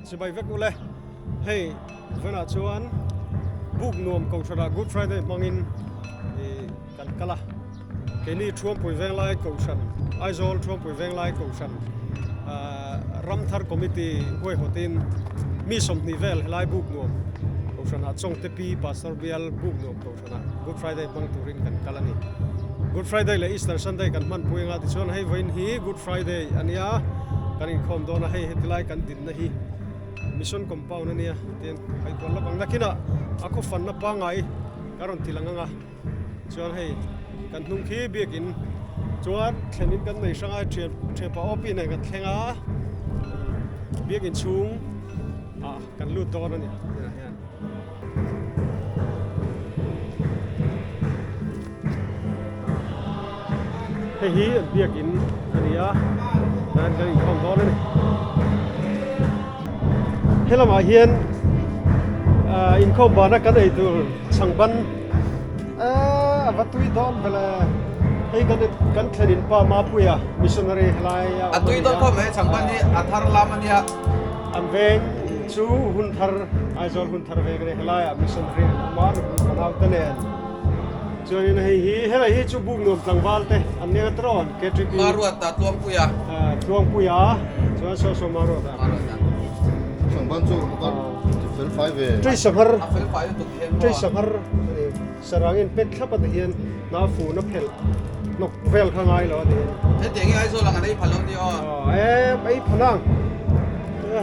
Chibai vek ule. Hei vawiinah chuan buk nuam kohhranah Good Friday hmangin ih kan kal a. Keini Thuampui Venglai Kohhran, Aizawl Thuampui Venglai Kohhran ah Ramthar Committee huaihawtin mi 20 vel helai buk nuam kohhranah Chawngte Pi Pastor Bial buk nuam kohhranah Good Friday hmang turin kan kal a ni. Good Friday leh Easter Sunday kan hmanpui anga tichuan hei vawiin hi Good Friday a nia, kan inkhawm dawn a, hei hetilai kan dinna hi Mission Compound a nia tiin haikual lawk ang. Nakinah a khaw fanna pangngai ka rawn ti lang ang a, chuan hei kan hnung khi biakin chuan thlenin kan nei hrang a, thian thianpa OP nen kan thleng a, biakin chhung ah kan lut dawn a ni tunah hian. Hei hi an biakin a ni a, chuan kan inkhawm dawn a ni. He lamah hian ah inkhawm bana kan ei tur chhangban eh a va tui dawn vel e. Hei kan kan thlen in pa Mapuia missionary helai a awm a ni a. A tui dawn khawp mai chhangban hi a thar lam a nia. An veng chu hun thar Aizawl hun thar veng a ni helaiah missionary an awm a nupui fanaute nen. Chuanin hei hi helai hi chu buk nuam tlangval te an nia tiraw an KTP Maruata Tluangpuia Tluangpuia chuan saw saw Maruata Maruata Changban chu a ti fel fai ve Tui sanghar a fel fai lutuk hian maw Tui sanghar ani sarangin pet thlap a ti hian hna fun a phelh hnawk vel kha ngai lo a ti hian Hetiang hi Aizawl ang an ei phal lo ni aw E ei phal ang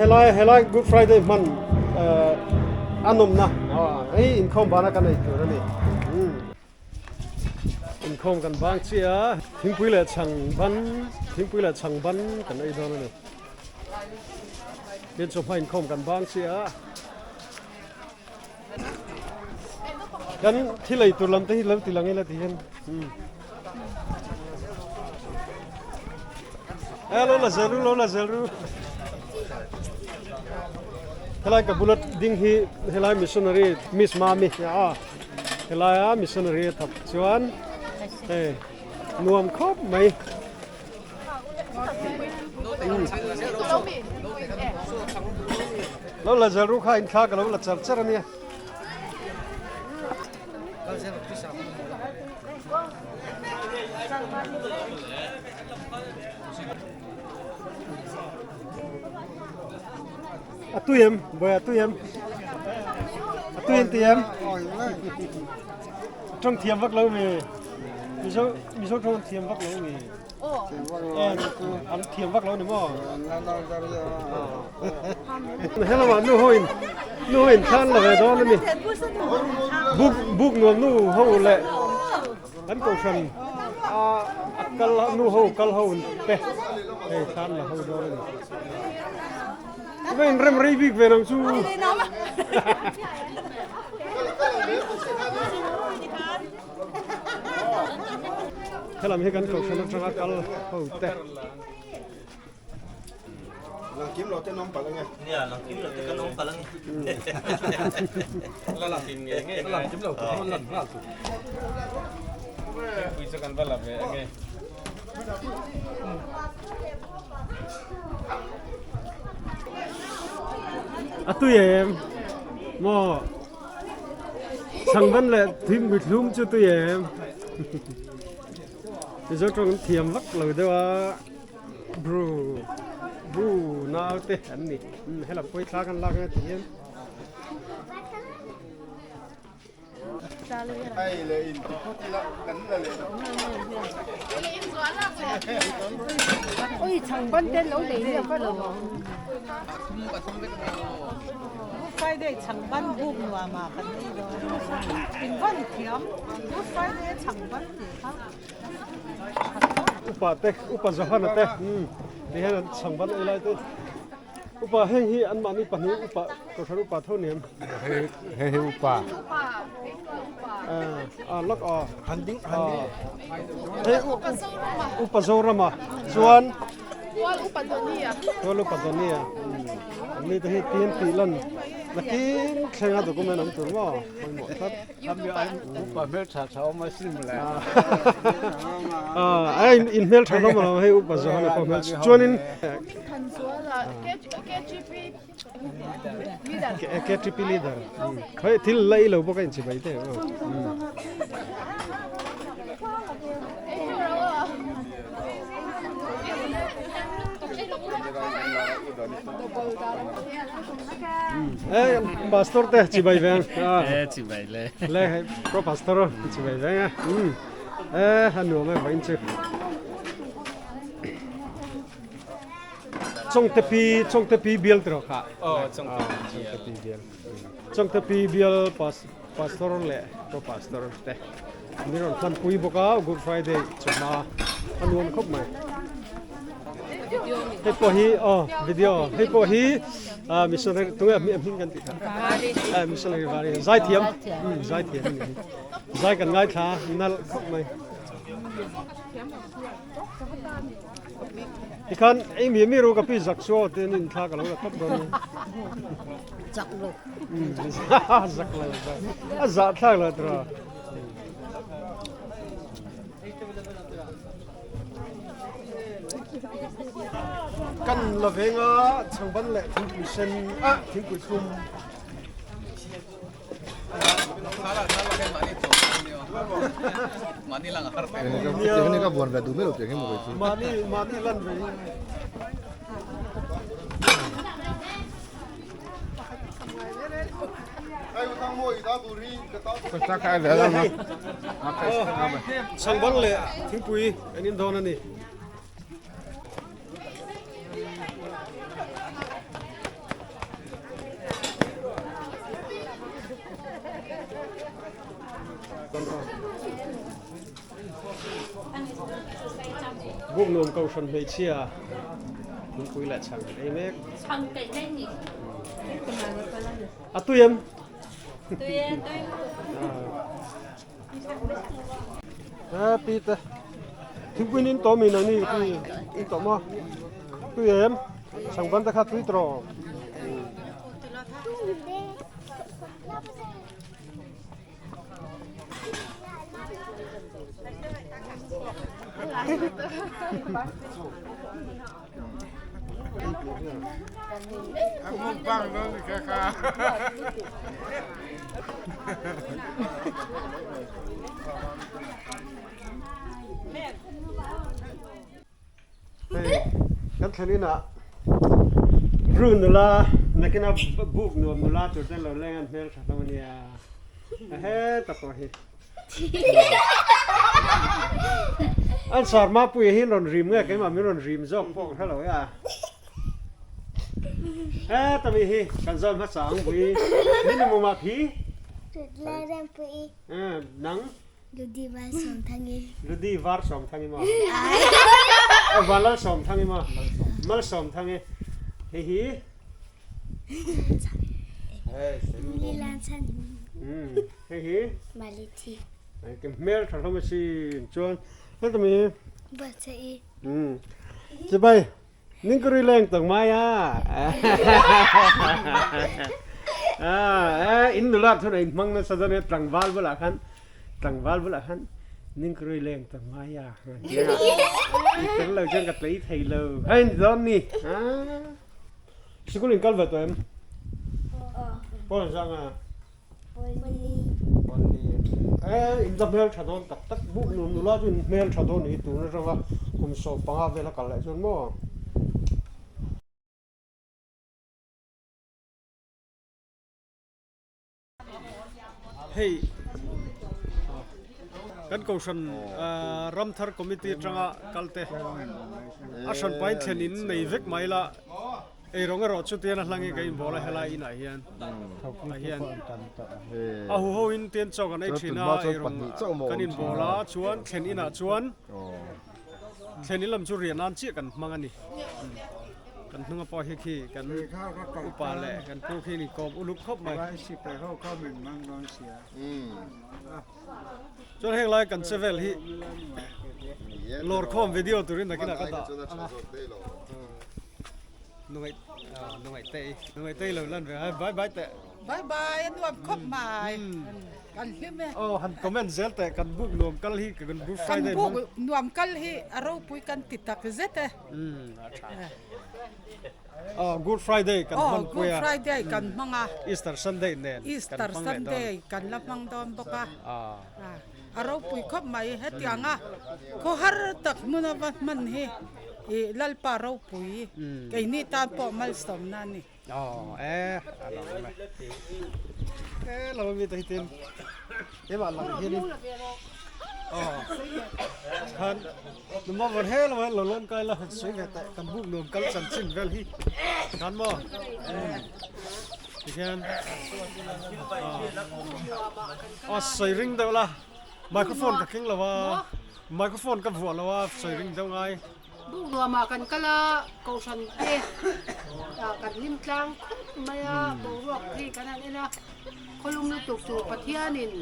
helai helai Good Friday hman a nawmna hei inkhawm bana kan ei tur a ni. Inkhawm kan bang chiah a, thingpui leh chhang ban thingpui leh chhang ban kan ei dawn a ni. Tin chawhma inkhawm kan bang chiah a. Kan thil ei tur lam te hi lo ti lang ila ti hian. E lo la zel ru lo la zel ru. Helai ka bula ding hi helai missionary Miss Mami a helaia missionary a thawk chuan hei nuam khawp mai. Lo la zel ru kha inthla ka lo la char char a nia. A tui em bawi a tui em a tui an ti em tawng thiam vak lo mi mizo mizo tawng thiam vak lo mi an thiam vak lo ni maw helama nu ho in nu ho in thlan la ve dawn a ni buk buk nuam nu ho leh Kan kohhran a a kal nu ho kal ho te hei thlan la ho dawn a ni. Ka inrem rei bik ve lo chu. Helam hi kan kohhran atanga kal ho te. Lang kim lo te an awm palh ange. Nia, lang kim lo te kan awm palh ange. La lang kim nge nge. Lang kim lo te kan lan nghal tu. Pui chu kan va la ve ange. A tui em? Maw? Chhangban leh thingpui thlum chu tui em? Mizo tawng an thiam vak lo deuh a. Bru bru nau te an ni helam pawh hi thla kan lak anga ti hian. Good Friday chhangban buk nuam ah kan ei dawn in van thiam Good Friday chhangban tih kha. Upa te upa Johana te ti hian an chhang ban ei lai te upa heng hi an mahni pahnih upa kohhran upa tho ni em hei hi upa a lak a hei upa Zorama chuan Tual upa Donia tual upa Donia an ni te hi tin tih lan. Nakin thlenga document awm tur maw pawimawh tlat. Upa hmeltha tha awm a sin mawle. A in hmeltha hlawm alawm hei upa Johana pawh hmeltha chuanin KTP leader hei thil la i lo bawk a inchibai te aw. Pastor te chibai veng e chibai le le hei pro pastor chibai veng a e a nuam e vain chu chongte pi chongte pi bial tro kha oh chongte pi bial chongte pi bial pas pastor le pro pastor te Min rawn hman pui bawk a, Good Friday chawhma a nuam khawp mai. Hei pawh hi aw video hei pawh hi ah missionary tunge a hming kan tih kha ah missionary vari zaithiam um zaithiam a ni hi zai kan ngaithla nalh khawp mai. Tikhan ei mi mi ru ka pi zak chu aw te an inthla ka lo la tawp dawn a ni. Zak lo. Zak lo a zah thlak lo tiraw. Kan la venga changban leh thingpui sen ah thingpui thlum. Mahni mahni lan ve hi. Changban leh thingpui an in dawn a ni. Buk nuam kohhran hmeichhia thingpui leh chhang an ei mek. A tui em? A pi te thingpui in tawm in ani tui in tawm a tui em chhang ban te kha tui tawh Hei kan thlen inah Bru nula nakina buk nuam nula tur te an lo leng a an hmeltha hlawm ania a heta pawh hi. An sar mapui hi rawn rim nge keimah min rawn rim zawk pawh ka hre lo e a. Heta mi hi kan zawn hmasa ang pui minimum ah phi. Nang. Ludi var sawmthangi. Ludi var sawmthangi maw? Aw Vanlal sawmthangi maw? Mal sawmthangi. Hei hi. Lilan chan. Hei hi. Malithi. Ke hmel tha hlawm a sin chuan heta mi hi. Bawlhchai. Chibai. Ning ka ri leng tak mai a. In nula thun a in hmang nasa dawn e tlangval bulah khan tlangval bulah khan ning ka ri leng tak mai a. I tel lo chuan ka tlei thei lo. Hei ni dawn ni. Sikul in kal ve tawh em? Pawl zang a. Pali. In la hmel tha dawn tak tak buk nuam nula chu in hmel tha dawn hi tun atanga kum 15 vel a kal leh chuan maw. Hei kan kohhran Ramthar Committee atanga kalte a hranpain thlen in nei vek mai la. Ei rawng erawh chu tian a hlang in ka inbawl a helai inah hian ah hian a hu ho in tian chaw kan ei thin a ei rawng kan inbawl a chuan thlen inah chuan thlen in lam chu riah nan chiah kan hmang a ni kan hnunga pawh hi khi kan upa leh kan pu khi ni kawm uluk khawp mai chuan heng lai kan che vel hi lawrkhawm video turin nakinah ka dah. Nungaih nungaih te i nungaih te i lo lan ve a bye bye teh. Bye bye a nuam khawp mai kan hlim e. Aw han comment zel teh kan buk nuam kal hi kan Good Friday hmang. Kan buk nuam kal hi a ropui kan ti tak zet e. A tha. Aw Good Friday kan hman pui a. Aw Good Friday kan hmang a. Easter Sunday nen Easter Sunday kan la hmang dawn bawk a. A ropui khawp mai hetianga khawhar tak hmuna va hman hi ih Lalpa ropui keini tan pawh malsawmna a ni. Aw e a lo awm e. E lo mi te hi tin keimah lang hianin aw khan numa vawn he lo lo lawn kai la han sawi ve teh kan buk nuam kal chanchin vel hi khan maw tikhian aw sawi ring deuh la microphone ka keng lo a microphone ka vuah lo a sawi ring deuh ngai. Buk nuamah kan kal a, Kohhran te ah kan hlim tlang khawp mai a, boruak hi kan han en a, khawlum lutuk tur Pathianin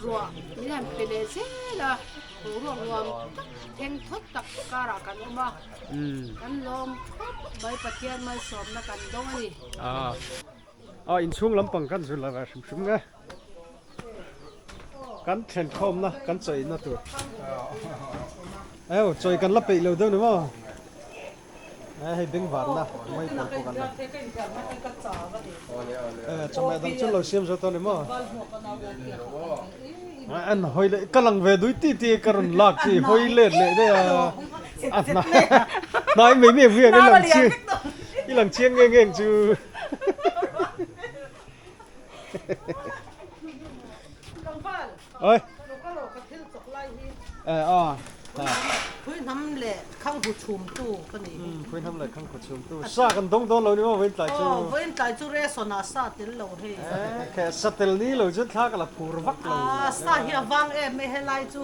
ruah min han pe leh zel a, boruak nuam tak thleng thawt tak karah kan awm a, kan lawm khawp mai Pathian malsawmna kan dawng a ni. A inchhung lampang kan zir lo ve hrim hrim nge. Kan thlen khawmna kan chawihna tur. Eo chawi kan la peih lo deuh ni maw? E hei bengvarna mai pawl pawh kan la. E chawhmeh dang chu lo siam zo tawh ni maw? An hawi leh ka lang ve dui ti ti ka rawn lak chi hawi let leh daih a. A hnai mai mai ang i lang chiang i lang chiang nge nge ang chu. Oi. Eh a. Phui hnam leh khang hu chhum tu ka ni. Phui hnam leh khang hu chhum tu. Sa kan dawng dawn lo ni maw vawiin tlai chu. Aw vawiin tlai chu ration ah sa tel lo hei. Eh khe sa tel ni lo chuan thla ka la phur vak lo. A sa hi a vang em e helai chu.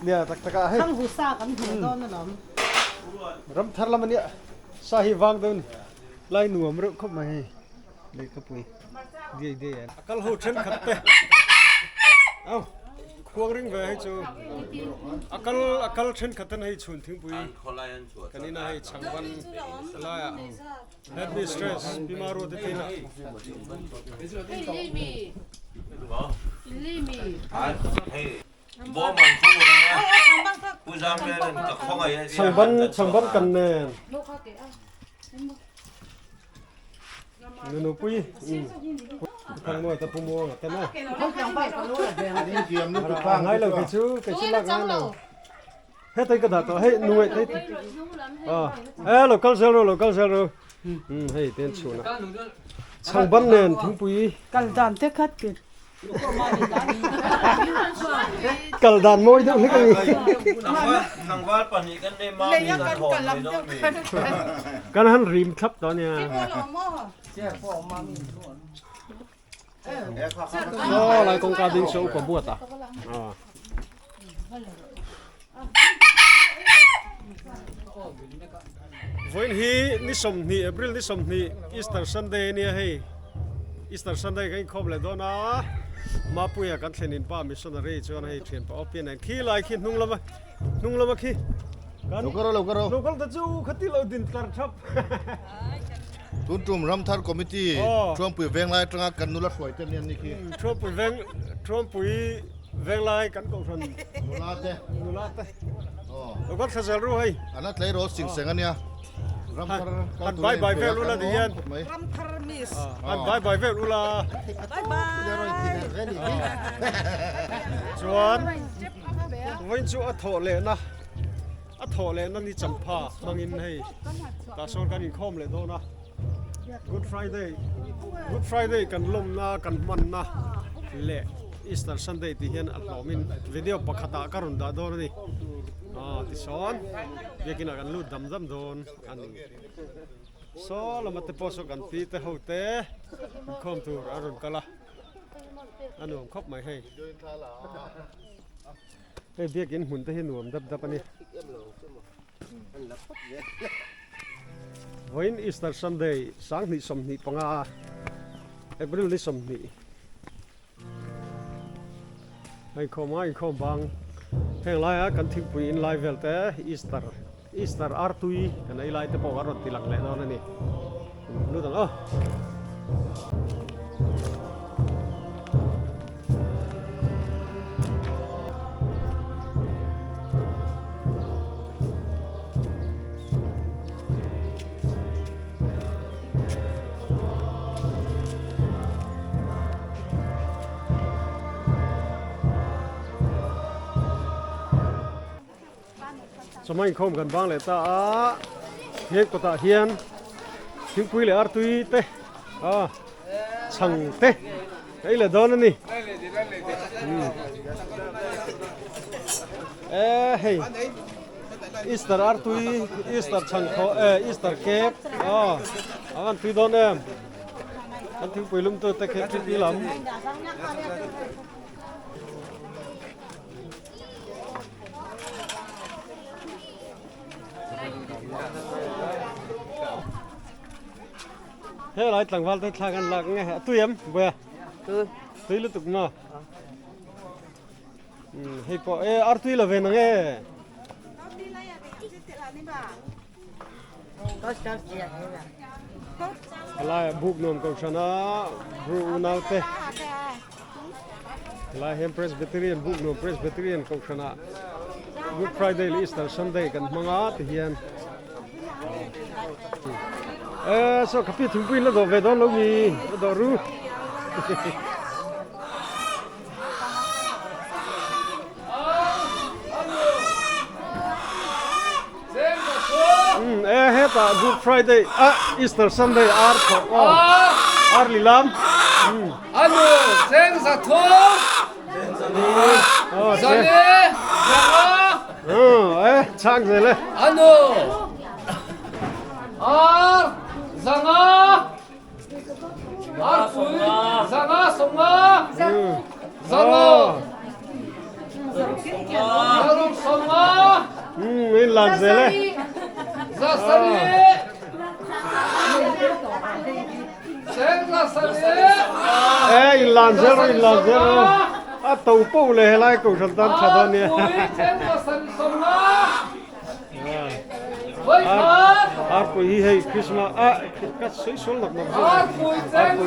Nia tak tak ah hei. Khang hu sa kan hmu dawn alawm. Ram thar lam ania sa hi vang dawn ni. Lai nuam reuh khawp mai hei lehkhapui diai diai an. A kal ho thenkhat te au khuang ring ve hei chu a kal a kal thenkhat ten hei chhun thingpui kan ina hei changban laiah headmistress Pi Marua te tina. Changban changban kan nen. Nunupui Thangmawi te Pu Muanga te maw? Ngai lo kei chu kei chu lak ngai lo. Hetei ka dah tawh hei nungaih thei e lo kal zel ru lo kal zel ru hei ten chhun a changban nen thingpui kal dan te khat kin Kal dan mawi deuh hlek a ni. Kan han rim thlap tawh a nia. Saw lai kawngka ding saw upa buat a. Vawiin hi ni sawmhnih April ni sawmhnih Easter Sunday a nia hei Easter Sunday kan inkhawm leh dawn a Mapuia kan thlen in pa missionary chuan hei thian pa awp hian khi lai khi hnung lama hnung lama khi kan lo kal ta chu khati lo din tlar thap Tun tum Ramthar Committee Thuampui Venglai atanga kan nula hruai te anian ni khi. Thuampui Veng Thuampui Venglai kan kohhran nula te nula te lo kal thla zel ru hei. An a tleirawl sing seng ania Ramthar Han bye bye vel ula ti hian Ramthar miss Han bye bye vel ula bye bye chuan vawiin chu a thawh lehna A thawh lehna ni champha hmangin hei tah sawn kan inkhawm leh dawn a, Good Friday Good Friday kan lawmna kan hmanna leh Easter Sunday tih hian a hlawmin video pakhatah ka rawn dah dawn a ni. Aw tisawn biakinah kan lut dam dam dawn a ni. Saw lama te pawh saw kan pi te ho te inkhawm tur a rawn kal a, a nuam khawp mai hei. Hei biakin hmun te hi nuam dap dap a ni. Vawiin Easter Sunday sanghnih 25 April ni 20 hei khawm a inkhawm bang heng laia kan thingpui in lai vel te Easter. Easter artui kan ei lai te pawh kan rawn ti lang leh dawn a ni. Lut ang aw. Chawhma inkhawm kan bang leh ta a, he kawtah hian thingpui leh artui te a chhang te ka ei leh dawn a ni. E hei Easter artui Easter chhang khaw e Easter cake a a van tui dawn em kan thingpui lum tu te khi thingpui lam. He lai tlangval te thla kan lak nge a tui em buaia tui lutuk maw hei pawh e ar tui lo ve na nge helai buk nuam kohhran a bru unau te Helai hian Presbyterian buk nuam Presbyterian kohhranah Good Friday leh Easter Sunday kan hmang a ti hian e saw ka pi thingpui la dawh ve dawn lo mi la dawh ru e hetah Good Friday ah Easter Sunday ar thawh aw ar lilam Anu cheng za thum zane zanga e chang zel e Anu ar zanga ar pui zanga songa zanga zaruk songa in lan zel e za sari E in lan zel rawh in lan zel rawh a to po le helai kohhran tan tha dawn nia Arpui hi hei Christmas a ka sawi sual nawk nawk zawk Arpui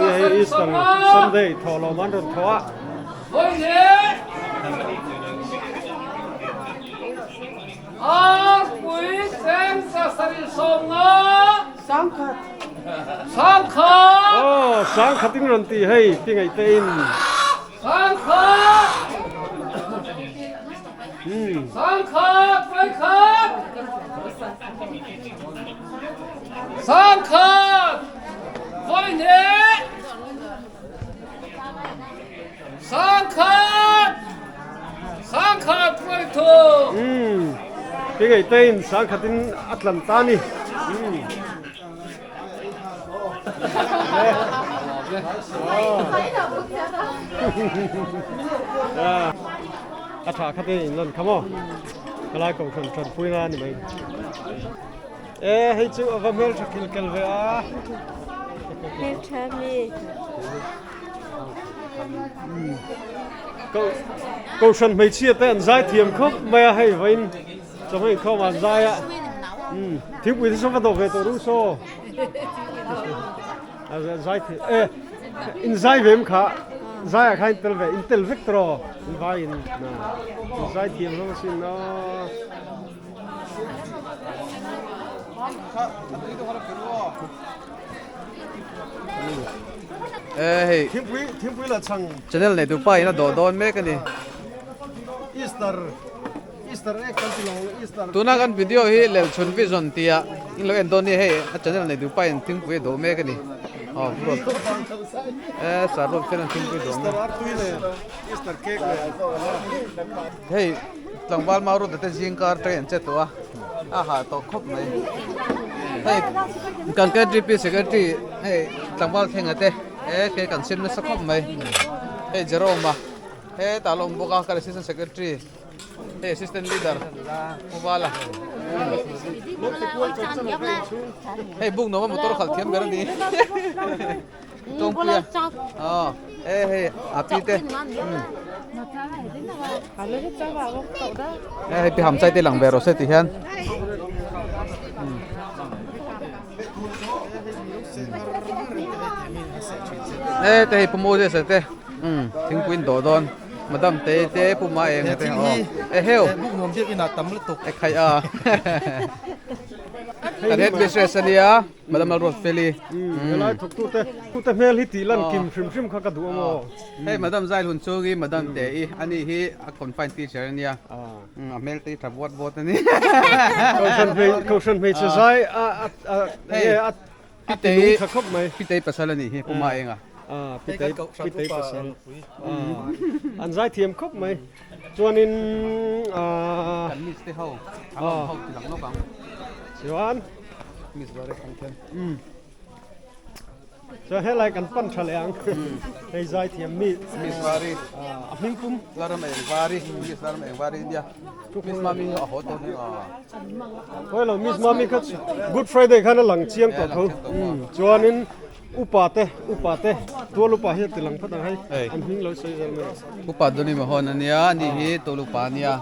hi hei Easter Sunday thawh lawm an rawn thawh a. Arpui cheng za sarih sawmnga. Sangkhat. Sangkhat. Aw, sangkhat in rawn ti hei, ti ngaih te in. Sangkhat. Sangkhat, Vaikhat. Sangkhat, Vaihne. Sangkhat. Sangkhat, Vaithum. Ti ngaih te in sangkhat in a tlan ta ni. A tha khat in in lan kha maw ka lai kohhran tan pui na ni mai e hei chu a va hmel tha khil kel ve a hmel tha mi kohhran hmeichhia te an zai thiam khawp mai a hei vawiin Chawhmeh inkhawm ah zai a thingpui te saw va dawh ve tawh ru saw zai thei e in zai ve em kha zai ah khan in tel ve in tel vek tawh rawh in vai in in zai thiam hlawm asin aw. E hei thingpui thingpui la chhang channel nei tu pa in a dawh dawn mek a ni. Easter Easter egg kan ti lo Easter Tuna kan video hi Lelchhun Vision tia in lo en dawn nia hei a channel nei duh pa in thingpui a dawh mek a ni aw ruat e sir ruat fian an thingpui dawh mek Easter artui leh Easter cake leh hei tlangval mau ruat te zing kar te an che tawh a a hah tawh khawp mai hei kan KTP secretary hei tlangval thlenga te e ke kan siam nasa khawp mai hei Jerome a hetah a la awm bawk a kan assistant secretary Hei assistant leader Pu Vala. Hei buk nuam a motor khalh thiam ber a ni. Tawngpuia. Aw e hei a pi te. E hei pi ham chai te lang ve rawh se ti hian. E te hei Pu Moses a te umm thingpui in dawh dawn Madam te te Pu Ma eng te aw e heu e khaih a kan headmistress ania Madam Lalruatfeli helai thawk tute tute hmel hi tih lan kim hrim hrim kha ka duh ang aw hei Madam Zailhun chungi Madam te i ani hi a confined teacher ania a hmel te hi tha buat buat ani Kohhran hmei Kohhran hmeichhe zai a a hei a Pitei nung tha khawp mai Pitei pasal ani hi Puma enga Pitei Pitei pasal an zai thiam khawp mai chuanin kan miss te ho an awm ho ti lang lawk ang chuan miss var e kan khian Chuan helai kan pan tha leh ang hei zai thiam mi Miss Vari a hming pum Laram eng Vari Miss Laram eng Vari India Miss Mami hi a haw tawh hle a Hawi lo Miss Mami kha Good Friday khan a lang chiang tawh tho chuanin upa te upa te tual upa hi a ti lang phat ang hei an hming lo sawi zel mai Upa Doni Mahon ania ani hi tual upa ania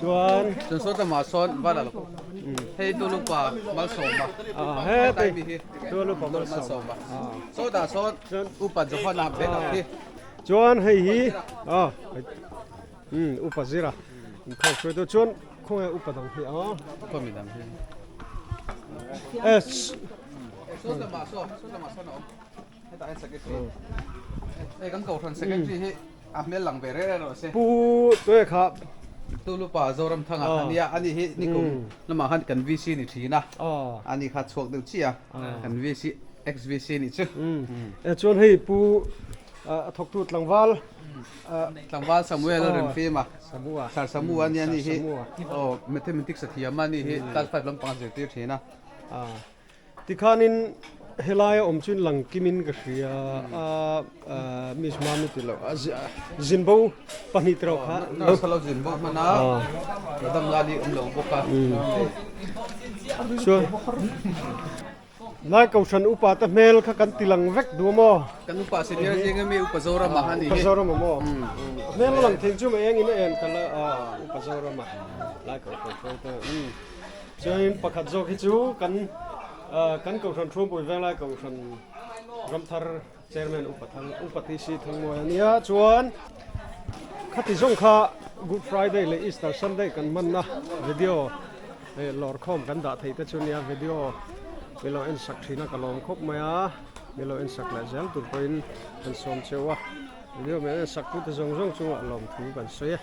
chuan chuan saw lamah sawn vala lo hei tual upa Malsawma hetlai mi hi Tual upa Malsawma saw dah sawn upa Johana ben ang hi chuan hei hi Umm upa zira inkhawm hruai tu chuan khawnge upa dang hi a khaw mi dang hi s saw lamah saw saw lamah sawn a awm hetah hian secretary hei kan kohhran secretary hi a hmel lang ve reng reng rawh se pu tuia kha Tulupa Zoramthanga ania ani hi nikum lamah khan kan VC ni thin a ani kha chhuak deuh chiah a kan VC ex VC nih chu e chuan hei pu a thawktu tlangval Tlangval Samuel a rawn fim a, Sir Samu a nia ni hi aw mathematics a thiam a ni hi class five lampang a zirtir thin a. Tikhanin helai a awm chuan lang kimin ka hria a Miss Mami ti lo a zinbo pahnih te reuh kha. Nurse lo zinbo hman a Madam Lali awm lo bawk a. Chuan. Lai Kohhran upa te hmel kha kan ti lang vek duh maw? Kan upa senior zing ami Upa Zorama a ni hi. Upa Zorama maw? A hmel a lang thei chu mei engin a en kal a, Upa Zorama Lai Kohhran hruaite. Chuanin pakhat zawk hi chu kan kan Kohhran Thuampui Venglai Kohhran Ramthar Chairman Upa Thang Upa TC Thangmawi a nia. Chuan khati zawng kha Good Friday leh Easter Sunday kan hmanna video Hei lawr khawm kan dah theih te chu nia video milo en sak thin a ka lawm khawp mai a milo en sak leh zel tur pawhin kan sawm cheu a video milo en sak tu te zawng zawng chungah lawm thu kan sawi e.